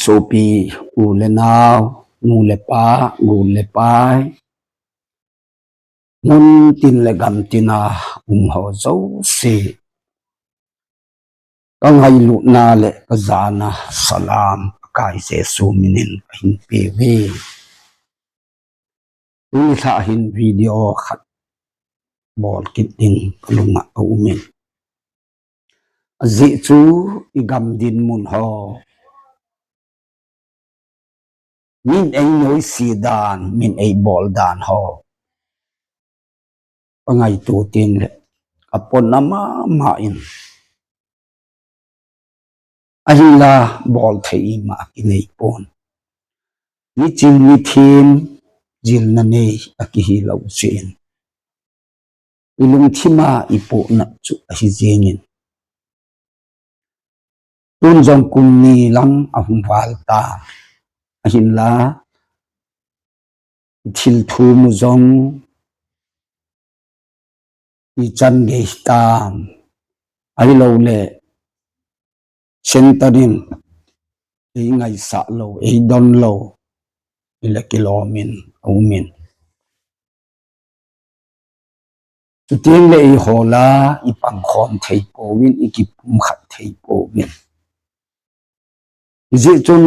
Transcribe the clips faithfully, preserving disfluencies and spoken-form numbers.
Sopi u le nao, nu le pa, gu le pai, mun tin le gam tina um ho jouse, ka ngailutna le ka jana salam Pakai Jesu minin ka hin pe uve. Tuni lha hin video khat bol kit ding ka lunga a umin. Ajeh chu i gam dinmun ho, min ei noise dan, min ei bol dan ho, ka ngaito teng le ka ponna mama in. Ahinla bol thei ima kinei pon. Miching mithem jilna nei akihi lou jeh in, i lungthima i pohnat chu ahi jengin. Tun jong kum ni lang ahung val ta. Ahinla, i thil thum u jong ichan gei hitam, ahilouleh centre in ei ngaisah lou, ei don lou, i la kilom in a um in. Chuteng le eiho la i pangkhom thei pouvin, i kipumkhat thei pouvin. Hijeh chun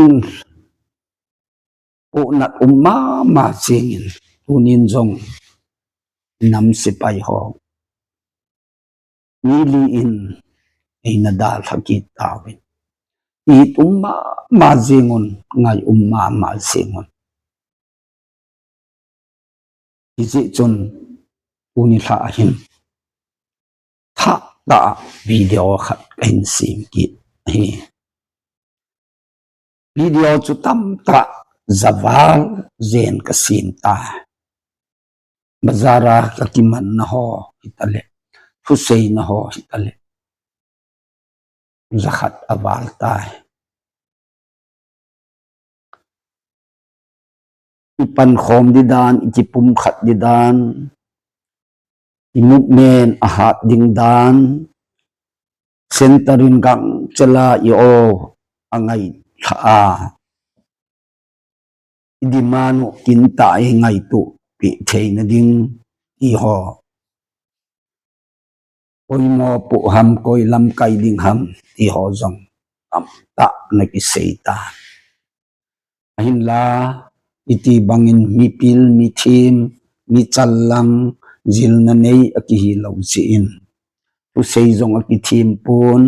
pohnat um mama jengin, tunin jong nam sepai ho mi li in eina dalha kit tauvin. It um mama jengun, ngai um mama jengun. Hijeh chun tuni lha hin thah tah a video khat ka hin sem kit ahi. Video chu tamtah javal jen ka sem ta. Bazar a ka kimanna ho hitaleh, thuseina ho hitaleh, jakhat aval tai. I pankhom di dan, i kipumkhat di dan, i movement ahat ding dan, centre in gangchela i o angai lha a, i demand u kintah a i ngaito peh theina ding ti ho, poimo poh ham, koi lamkai ding ham ti ho jong tamtah na kisei ta. Ahinla, iti bangin mipil, mithem, michallang, jilna nei akihi lou jeh in, thusei jong akithem pon,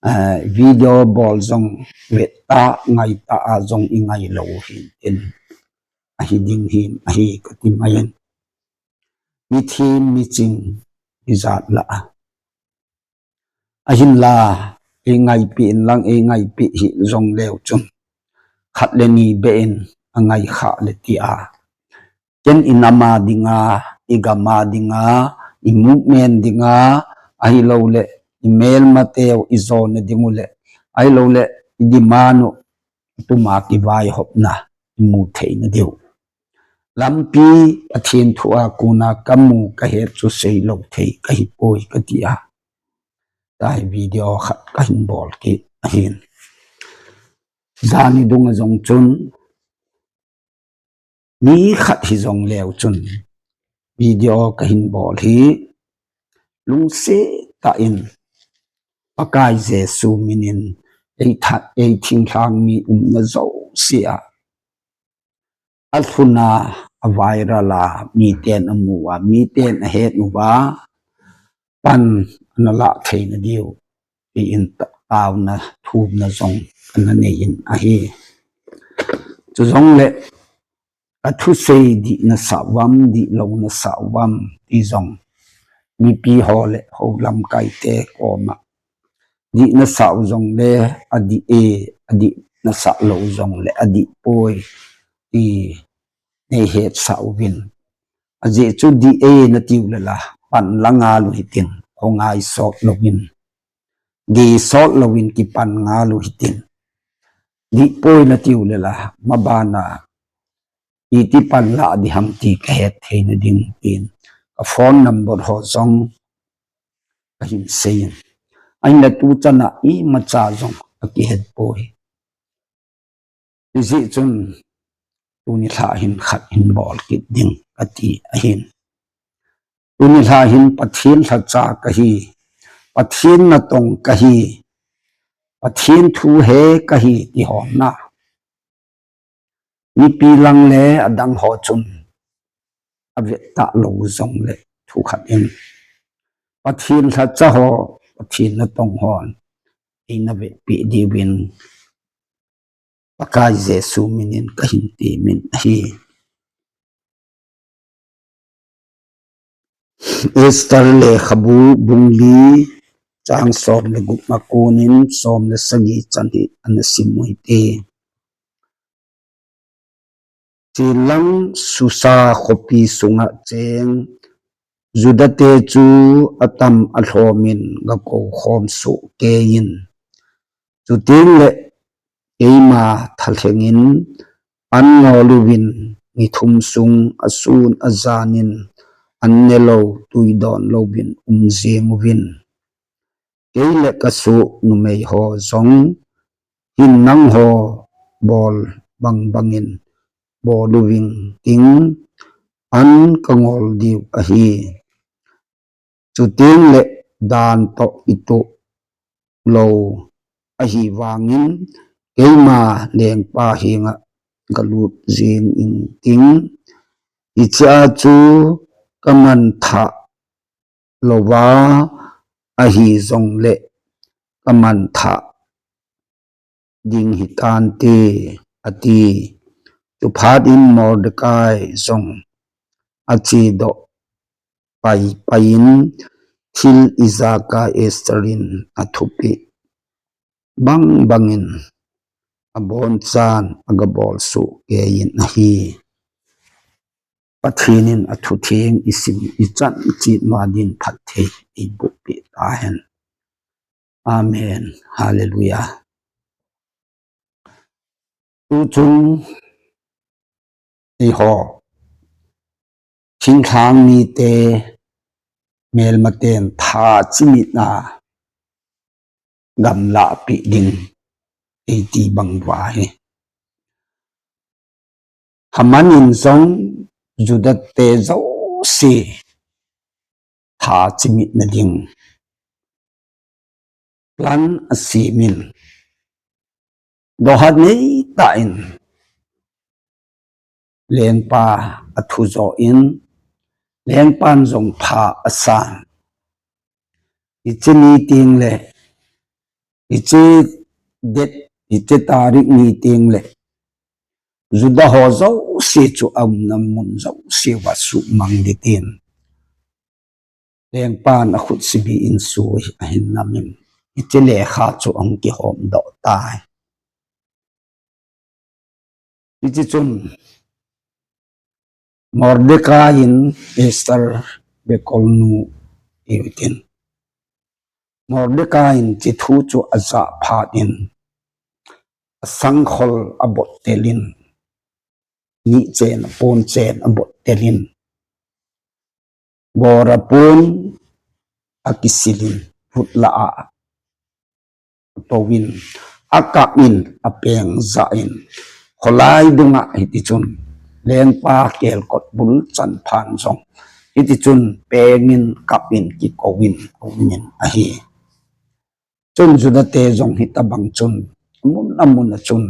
eh, video bol jong vettah, ngaitah a jong i ngai lou hin tin, ahi ding hin ahi kati mai in. Mithem miching ijat lah a, ahinla, ei ngaipeh in lang, ei ngaipeh hih jong leu chun, khat le ni beh in angai khah le tia, ken i nam a dinga, i gam a dinga, i movement dinga, ahilouleh i melmateu i jona ding u le, ahilouleh i demand u tuma kivaihopna i mu theina diu lampi Pathen thu a kona ka mu ka het chu seilou thei kahi poi kati a, tai video khat ka hin bol kit ahin. Jani dunga jong chun, mi khat hijong leu chun, video ka hin bol hi lungset tah in, Pakai Jesu minin, ei tha-, ei thinglhang mi umna jouse a, alhun a, aviral a, miten amu a, miten ahet uva, pan ana lah theina diu, ti in ta-, taona thumna jong kana nei in ahi. Chujongle, ka thusei dih nasah uvam, dihlou nasah uvam, ti jong, mipi ho le ho lamkaite koma, dih nasah u jongle adih e, adih nasah lou u jongle adih poi, ti nei hetsah uvin. Ajeh chu dih e natiu le la, pan la ngal u hitin, khongai sot louvin, dih sot louvin kipan ngal u hitin. Dih poi natiu le la, mabana iti pan lah ding ham ti ka het theina ding tin, ka phone number ho jong ka hin sei in. Ahinla tuchan a imacha jong akihet poi. Hijeh chun tuni lha hin khat hin bol kit ding kati ahin. Tuni lha hin Pathen lhacha kahi, Pathen natong kahi, Pathen thu he kahi ti hon na. Mipi lang le adang ho chun avet talou jongle thu khat in Pathen lhacha ho, Pathen natong hon eina vetpeh diuvin Pakai Jesu minin kahin temin ahi. Esther lekhabu bung li chang som le gup a konin som le sagi chan hi ana sim u hite. Chenlang Susa khopi sunga cheng Judate chu atam alhomin gakou khom soh keiyin. Chutengle keima thalhengin an ngol uvin, ni thum sung asun ajanin an nelou, tui donlouvin um jeng uvin. Kei le kasoh numei ho jong hin nangho bol bang bangin bol uving ting, an kangol diu ahi. Chutengle dan toh kitoh lou ahivangin keima lengpa henga galut jeng inting. Hichea chu kamanthah louva ahijongle kamanthah ding hitante, ati. Chuphat in Mordecai jong achedoh paipai in thil ijakai Esther in athupeh bang bangin abonchan agabol soh keiyin ahi. Pathen in athutheng isim ichan chet ma din phatthei eiboh peh tahen. Amen. Hallelujah. Tuchung eiho thinglhang mite melmaten tha chimitna gamlah peh ding eiti bang uva hi. Haman in jong Juda te jouse tha chimitna ding plan asemin, dohat neitah in lengpa athu joh in, lengpan jong pha asan. Hiche ni tengle, hiche date, hiche tarik ni tengle Juda ho jouse chu aumna mun jouse uva suhmang ding tin lengpan akhut sibi in sui ahin namin, hiche lekha chu ahung kihom doh tai. Hiti chun Mordecai in Esther bekolnu ahiuvin, Mordecai in hiche thu chu ajah phat in asangkhol abottel in, nichen apon chen abottel in, bora pon akisil in, vutlah a apouvin, akap in, apeng jah in, kholai dunga hiti chun lengpa kelkot bul chan phan jong hiti chun peng in, kap in, kikou in aumin ahi. Chun Juda te jong hitobang chun amun amun a chun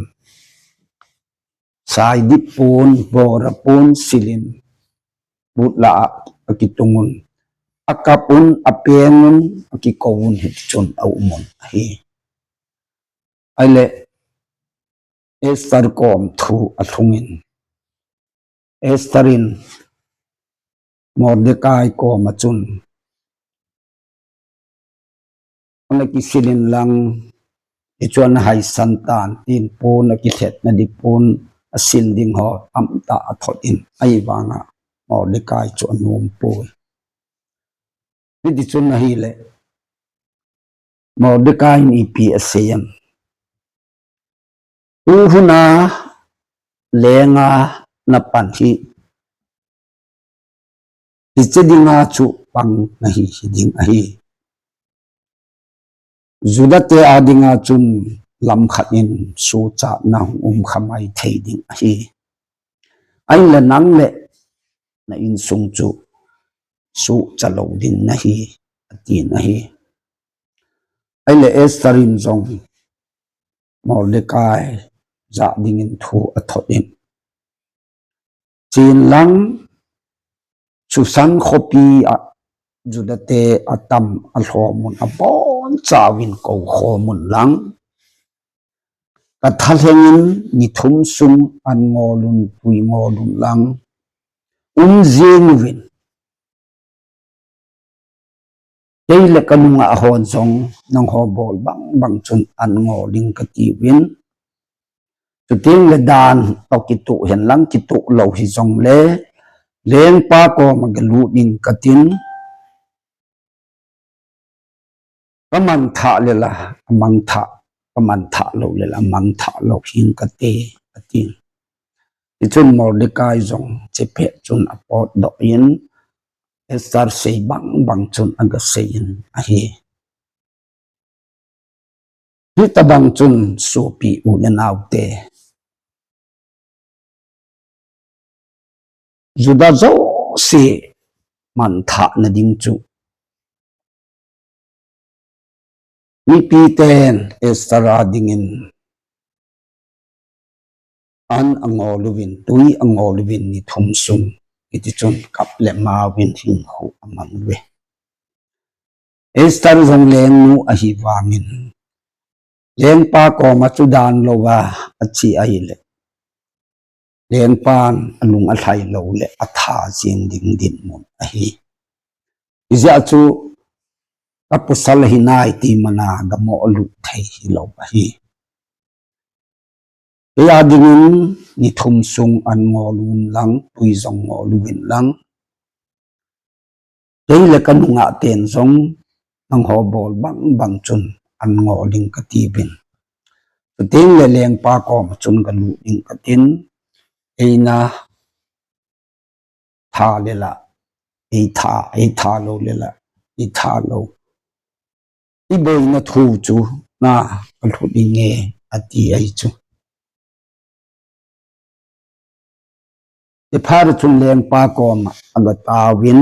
saidip pon, bora pon sil in, vutlah a akitung un, akap un, apeng un, akikou un, hiti chun aum un ahi. Ahile Esther kom thu alhung in, Esther in Mordecai kom a chun, ana kisil in lang, hichu ana haisan tan tin, pon akithetna ding pon asil ding ho tamtah athot in, ahivanga Mordecai chu anom poi. Hiti chun ahile Mordecai in ipi asei em? Tuhuna lenga napan hi, hiche dinga chu pang nahi hiding ahi. Juda te a dinga chun lamkhat in suhchatna hung um khamai thei ding ahi. Ahinla nang le na insung chu suhcha lou ding nahi, atin ahi. Ahile Esther in jong Mordecai jah dingin thu athot in, chen lang, Susan khopi a Juda te atam alhom un, abonchauvin kou khom un lang, kathalheng in ni thum sung an ngol un, tui ngol un lang, um jing uvin. Kei le ka nungah hon jong nangho bol bang bang chun an ngol ding kati uvin. Chuteng le dan toh kitoh hen lang, kitoh lou hijong le, lengpa koma galut ding katin, ka mangthah le la, amangthah, ka mangthah lou le la, amangthah lou hing kate, atin. Hichun Mordecai jong hiche pet chun apotdoh in, Esther sei bang bang chun agasei in ahi. Hitabang chun sopi u le nao te, Juda jouse mangthah na ding chu, mipi ten Esther a dingin an angol uvin, tui angol uvin ni thum sung, hiti chun kap le ma uvin hinkho amang uve. Esther jong lengnu ahi vangin, lengpa koma chu dan louva ache ahile, lengpan alung alhai lou le atha jing ding dinmun ahi. Hijeh chun ka pasal ahi nai ti mana gamo alut thei hilou ahi. Kei a dingin ni thum sung an ngol un lang, tui jong ngol uvin lang, kei le ka nungah ten jong nangho bol bang bang chun an ngol ding kati uvin. Chuteng le lengpa koma chun galut ding katin, eina tha le la, eitha, eitha lou le la, eitha lou. I boina thu chu na kalhut inge, ati ahi chu. Hiphat chun lengpa koma agataovin,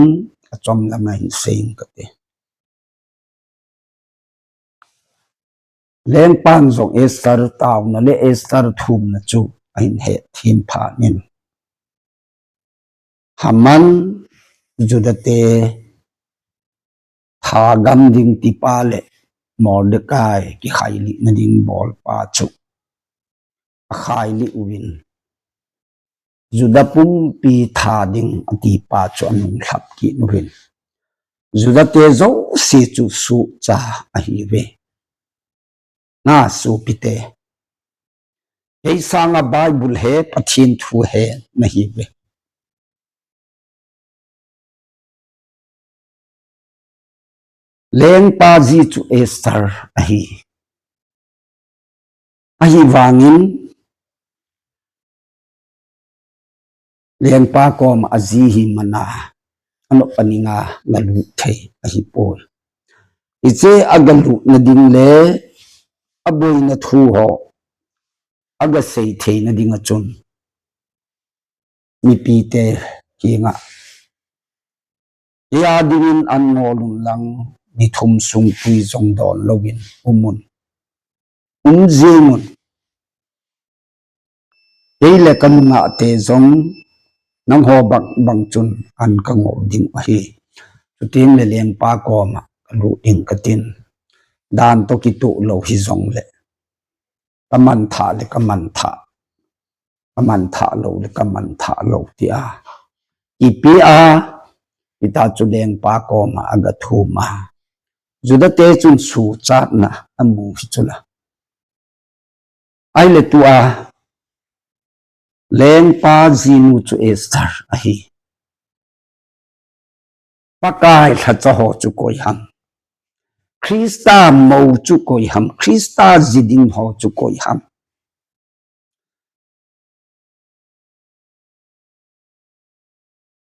achom lama hin seiying kate. Lengpan jong Esther taona le Esther thumna chu ahin hethem phat in, Haman, Juda te thagam ding tipa le Mordecai kikhailih na ding bolpa chu akhailih uvin, Juda pumpi tha ding atipa chu anunglhap kit uvin, Juda te jouse chu suhcha ahiuve. Na sopite, kei sanga Bible he, Pathen thu he nahiuve. Lengpa ji chu Esther ahi. Ahivangin lengpa koma aji hi mana, anop aninga galut thei ahipoi. Hiche agalutna ding le aboina thu ho agasei theina dinga chun mipite henga, kei a dingin an ngol un lang, ni thum sung tui jong don louvin um un, um jing un. Kei le ka nungah te jong nangho bang bang chun an kangol ding ahi. Chuteng le lengpa koma kalut ding katin, dan toh kitoh lou hijong le, ka mangthah le ka mangthah, ka mangthah lou le ka mangthah lou tia ipi a, hita chu lengpa koma agathum a, Juda te chun suhchatna amu hi chu la. Ahile tua lengpa jinu chu Esther ahi. Pakai lhacha ho chu koi ham? Christa mou chu koi ham? Christa ji ding ho chu koi ham?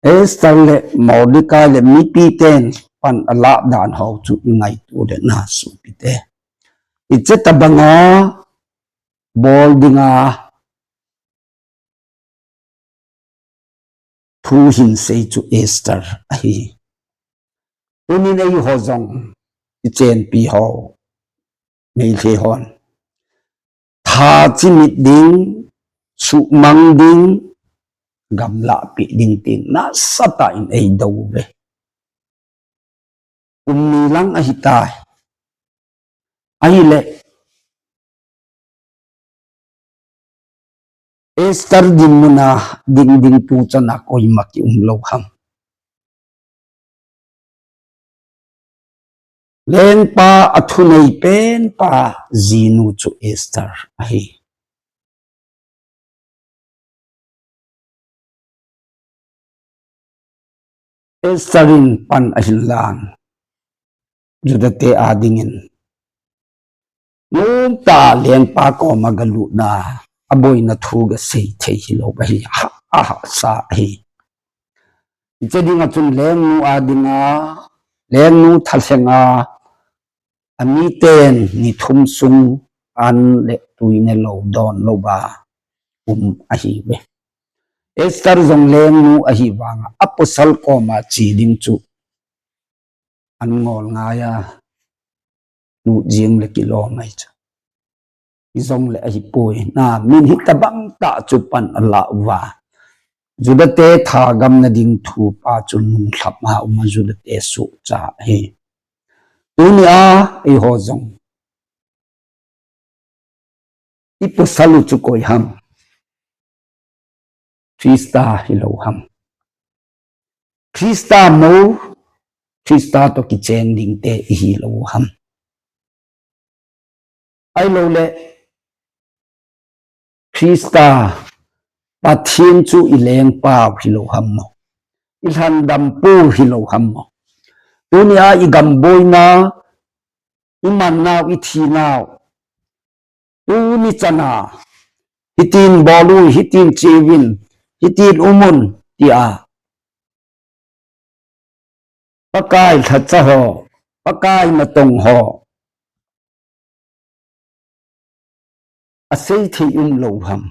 Esther le Mordecai le mipi ten pan alah dan ho chu ingaito le na sopite. Hiche tabanga bol dinga thu hin sei chu Esther ahi. Tunin eiho jong ichenpi ho, Meitei hon, tha chimit ding, suhmang ding, gamla pi ding tin nasatah in eido uve. Kum ni lang ahitai. Ahile, Esther dinmun a ding ding tu chana koima kium lou ham. Lengpa a thunei penpa jinu chu Esther ahi. Esther in pan ahin lan, Juda te a dingin, nomtah a lengpa koma galut na, aboina thu gasei thei hilou ahi, aha, aha sa ahi. Hiche dinga chun lengnu a dinga, lengnu thalhenga, amiten ni thum sung an le tui ne lou, don lou ba um ahiuve. Esther jong lengnu ahi vanga, apasal koma che ding chu an ngol ngai a, lut jing le kilom ahi chu. Hijongle ahipoi, na min hitabang tah chu pan ala uva, Juda te thagamna ding thu pa chu nunglhap a um a, Juda te suhcha ahi. Tunia eiho jong ipasal u chu koi ham? Christa hilou ham? Christa mou, Christa toh kicheng ding te ihi lou ham? Ahilouleh Christa Pathen chu ilengpa hilou ham mo? Ilhandampu hilou ham mo? Tunia igam boina, iman nau, ithi nau, tuni chana, hitin bol un, hitin che uvin, hitin um un, tia Pakai lhacha ho, Pakai natong ho asei thei um lou ham?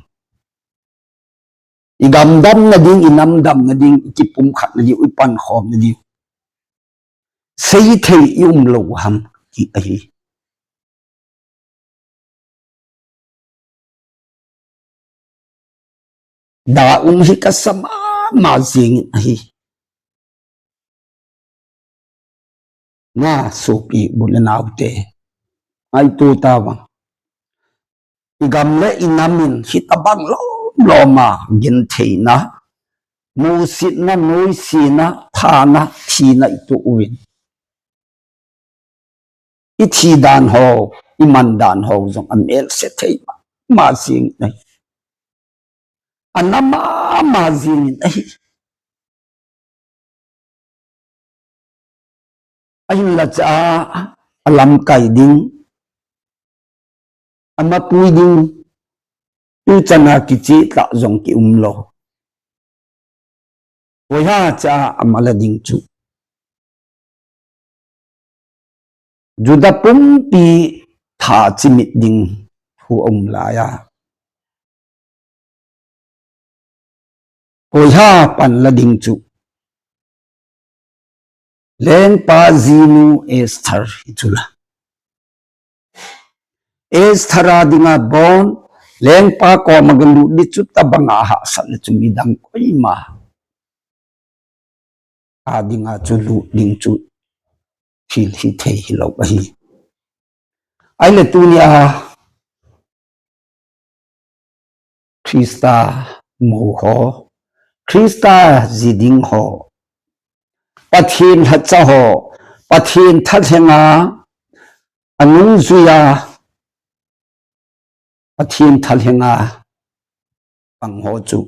Igam damna ding, inam damna ding, ikipumkhatna ding, ipankhomna ding, sei thei i um lou ham? Ti ahi. Da um hi kasa mama jingin ahi. Na sopi u le nao te, ngaito tavang. Igam le inam in hitabang lom lom a gentheina, musitna, noisena, thana, thina itoh uvin, ithi dan ho, iman dan ho jong amelse thei mama jingin ahi. Ana mama jingin ahi. Ahinlah cha a, alamkai ding, amapui ding, tuchan a kicheh tah jong kium lou. Koiham cha a amala ding chu? Juda pumpi tha chimit ding thu aum laiya, koiham panla ding chu? Lengpa jinu Esther hi chula. Esther a dinga bon, lengpa koma galut ding chu tabanga hahsat le chu midang koima a dinga chu lut ding chu thil hithei hilou ahi. Ahile tunia Christa mou ho, Christa ji ding ho, Pathen lhacha ho, Pathen thalhenga anungjui a, Pathen thalhenga pang ho chu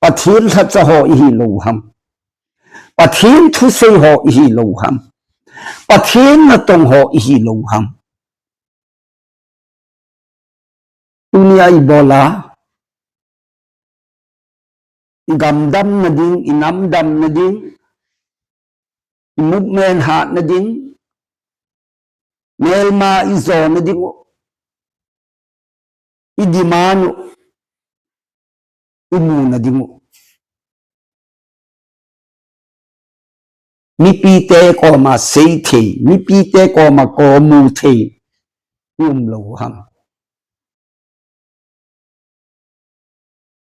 Pathen lhacha ho ihi lou ham? Pathen thusei ho ihi lou ham? Pathen natong ho ihi lou ham? Tunia ibola, igam damna ding, inam damna ding, imovement hatna ding, melma ijona ding u, i demand u, i muna ding u. Mipite koma sei thei, mipite koma komu thei, i um lou ham.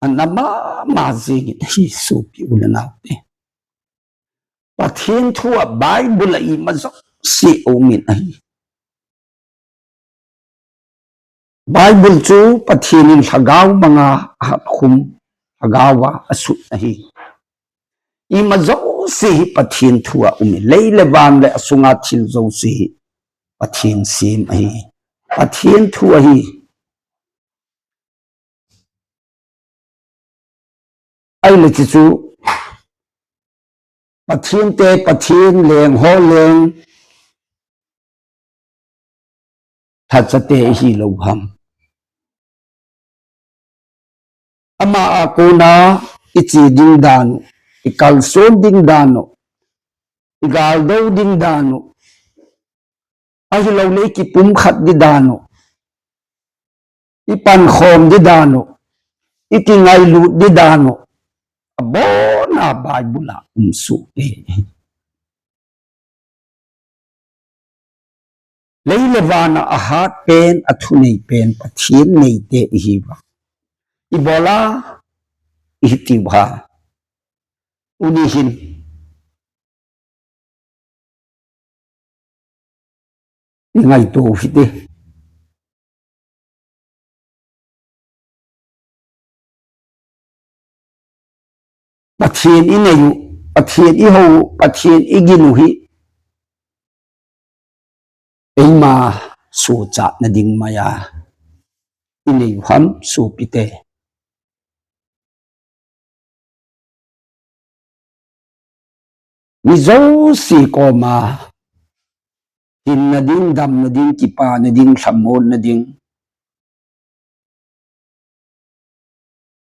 Ana mama jingin ahi sopi u le nao te. Pathen thu a Bible a ima jouse aumin ahi. Bible chu Pathen in lhagao manga ahatkhum, lhagao a asut ahi. Ima jouse hi Pathen thu a aumin, lei le van le asunga thil jouse hi Pathen sem ahi. Pathen thu ahi. Ahile hichu Pathen te Pathen, leng ho leng, lhacha te ihi lou ham. Ama a kona i che ding dan u, i kalson ding dan u, i galdou ding dan u, ahilou le i kipumkhat ding dan u, i pankhom ding dan u, i kingailut ding dan u, abon a Bible a um soh e. Lei le van a ahat pen, athunei pen, Pathen nei te ihi uva. Ibola ihi tiu ham. Tuni hin i ngaito u hite. Pathen i nei u, Pathen i hou u, Pathen i gin u hi eima sochatna ding maiya i nei u ham sopi te. Mi jouse koma hinna ding, damna ding, kipana ding, lhamonna ding,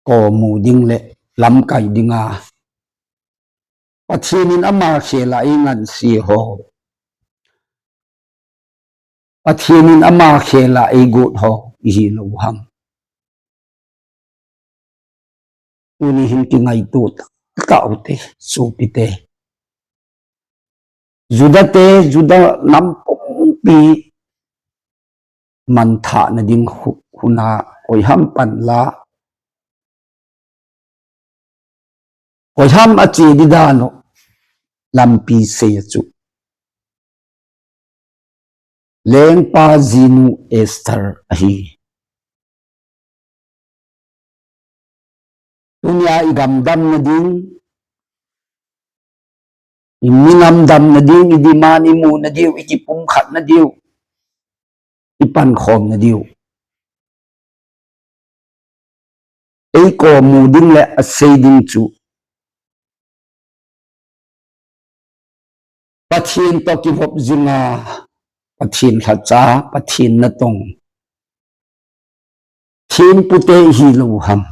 komu ding le lamkai dinga Pathen in ama khel a eingansi ho, Pathen in ama khel a eigot ho ihi lou ham. Tuni hin kingaito tah u te, sopi te. Juda te, Juda nam pumpi manthahna ding khu-, khuna koiham panla, koiham a che ding dan u lampi sei a chu lengpa jinu Esther ahi. Tunia i gam damna ding, i minam damna ding, i demand i muna diu, i kipumkhatna diu, i pankhomna diu, eikomu ding le asei ding chu Pathen toh kivop jinga, Pathen lhacha, Pathen natong, thempu te ihi lou ham.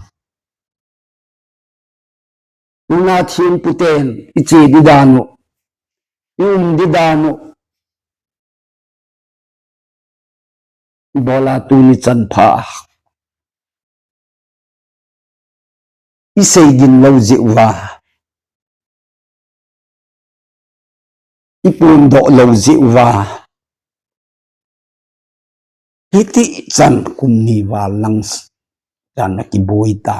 Tuna thempu ten i che ding dan u, i um ding dan u, ibola tuni chan pha i sei gin lou jeh uva, i phondoh lou jeh uva, hiti chan kum ni val lang chan a kiboi ta.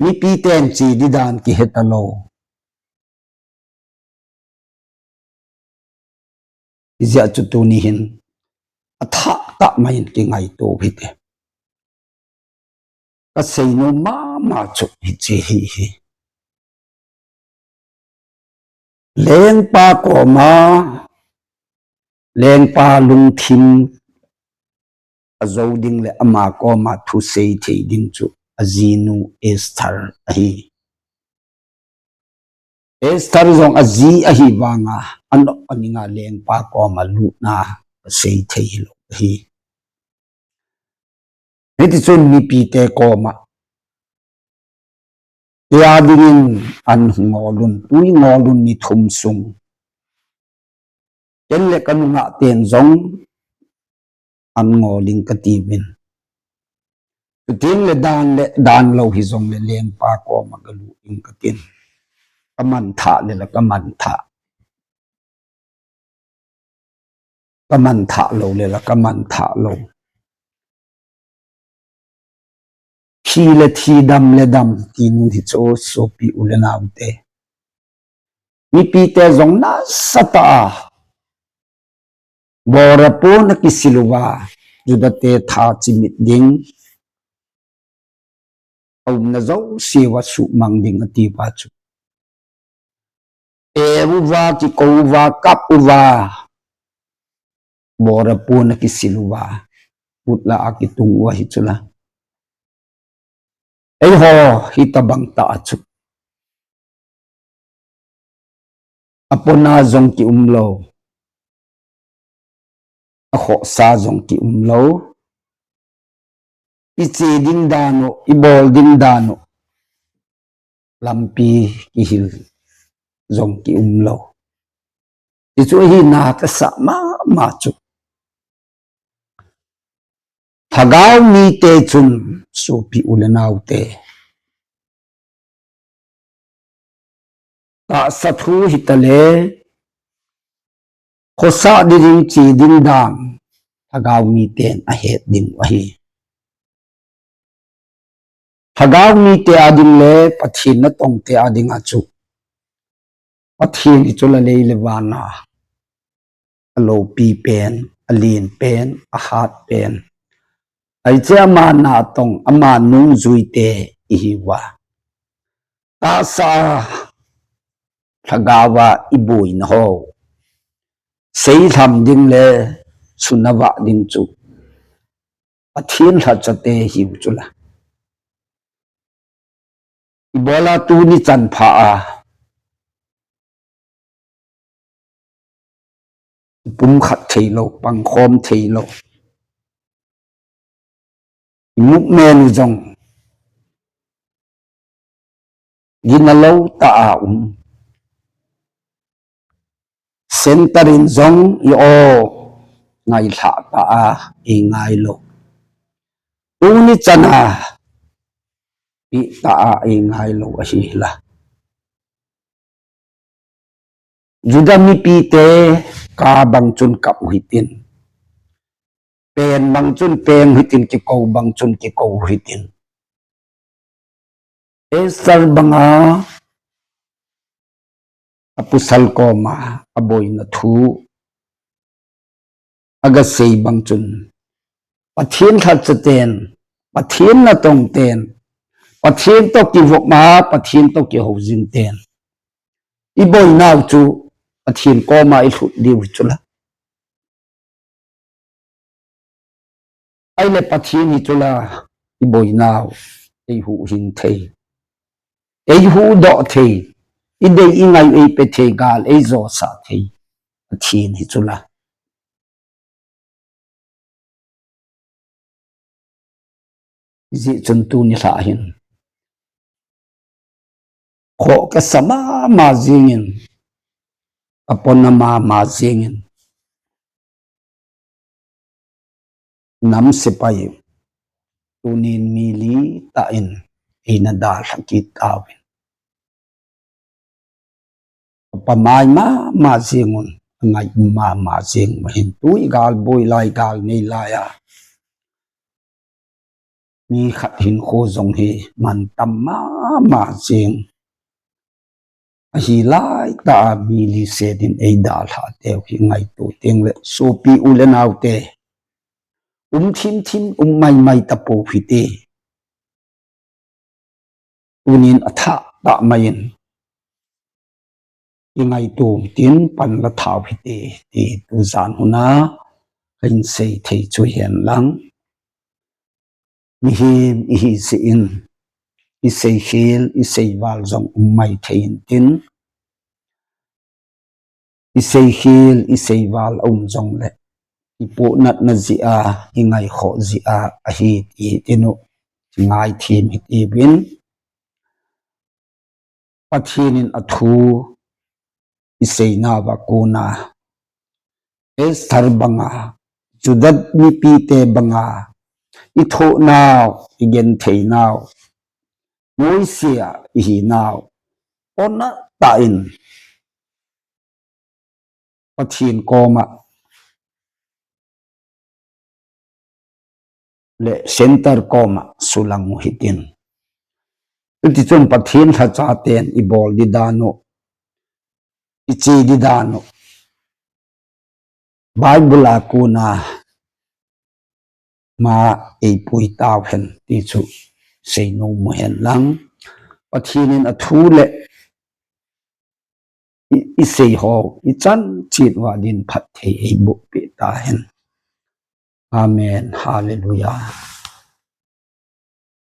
Mipi ten che ding dan kihe talou. Hijeh chun tuni hin athah tah mai in kingaito u hite. Ka seinom mama chu hiche hi hi. Lengpa koma, lengpa lungthim ajo ding le ama koma thusei thei ding chu ajinu Esther ahi. Esther jong aji ahi vanga, anop aninga lengpa koma lutna asei thei hilou ahi. Hiti chun mipite koma, tia dingin an ngolun, tui ngolun ni thum sung. Ken le ka nungah ten jong an ngol in kati uvin. Chuteng le dan le dan lou hijongle lengpa koma galut inge katin. Kamanthah le la kamanthah. Kamanthah lou le la kamanthah lou. Thi le thi, dam le dam, ti nun hi chu sopi u le nao te. Mipite jong nasatah a, Bora pon akisil uva, Juda te tha chimit ding, aumna jouse uva suhmang ding ati uva chu. E uva, kikou uva, kap uva, Bora pon akisil uva, putla akitung uva hi chu la. Eiho, hitabang tah a chu. Apona jong kium lou. Akhohsa jong kium lou. Iche ding dan u, ibol ding dan u. Lampi kihil jong kium lou. Hichu ahina kasah mama chu. Lhagao mite chun sopi u le nao te. Tahsa thu hita le, khosah ding, che ding dan, lhagao miten ahet ding u ahi. Lhagao mite ading le, Pathen natong te ading a chu. Pathen hi chu la lei le van a. Aloupi pen, alen pen, ahat pen. Ahi chu ama natong, ama nungjui te ihi uva. Tahsa lhagao a iboina ho. Seilham ding le sunava ding chu. Pathen lhacha te hiu chu la. Ibola tuni chan pha a. Ipumkhat thei lou, pangkhom thei lou. Imukmen u jong. Gina lou tah a um. Center in jong i o ngailhah tah a i ngai lou. Tuni chan a i tah a i ngai lou ahi la. Juda mipite kap bang chun kap u hitin. Peng bang chun peng u hitin, kikou bang chun kikou u hitin. Esther banga apasal koma aboina thu agasei bang chun Pathen lhacha ten, Pathen natong ten, Pathen toh kivop a, Pathen toh kihoujin ten. Iboinau chu Pathen koma ilhut diu hi chu la. Ahile Pathen hi chu la iboinau, eihuhhing thei, eihuhdoh thei, idei ingai eipe thei, gal eijosah thei Pathen hi chu la. Hijeh chun tuni lha hin khoh kasa mama jingin, apona mama jingin, nam sepai tunin mi li tah in eina dalha kit tauvin. Apamai mama jingun, angai mama jing, mahin tui gal boi lai, gal nei lai a mi khat hinkho jong hi mantam mama jing. Ahi laitah a mi li setin eidalha teu hi ngaito teng le sopi u le naute, um thim thim, um mai mai tapou hite. Tunin athah tah mai in ingaito tin pan la thau hite, ti tujan huna kahin sei thei chu hihen lang. Mihem ihi jeh in, iseikhel, iseival jong um mai thei intin, iseikhel, iseival aum jongle, ipohnatna jeh a, ingaikhoh jeh a ahi ti hitinu, ngaithem hitiuvin. Pathen in athu iseinauva kona, Esther banga, Judah mipite banga, i thohnau, i gentheinau, noise a i hinau, pona tah in Pathen koma le center koma sulang u hitin. Hiti chun Pathen lhacha ten i bol di dan u, i che di dan u, Bible a kona ma eipui tau hen ti chu seinom u hen lang. Pathen in a thu le i, i sei ho, i chan chit uva din phatthei eiboh peh ta hen. Amen. Hallelujah.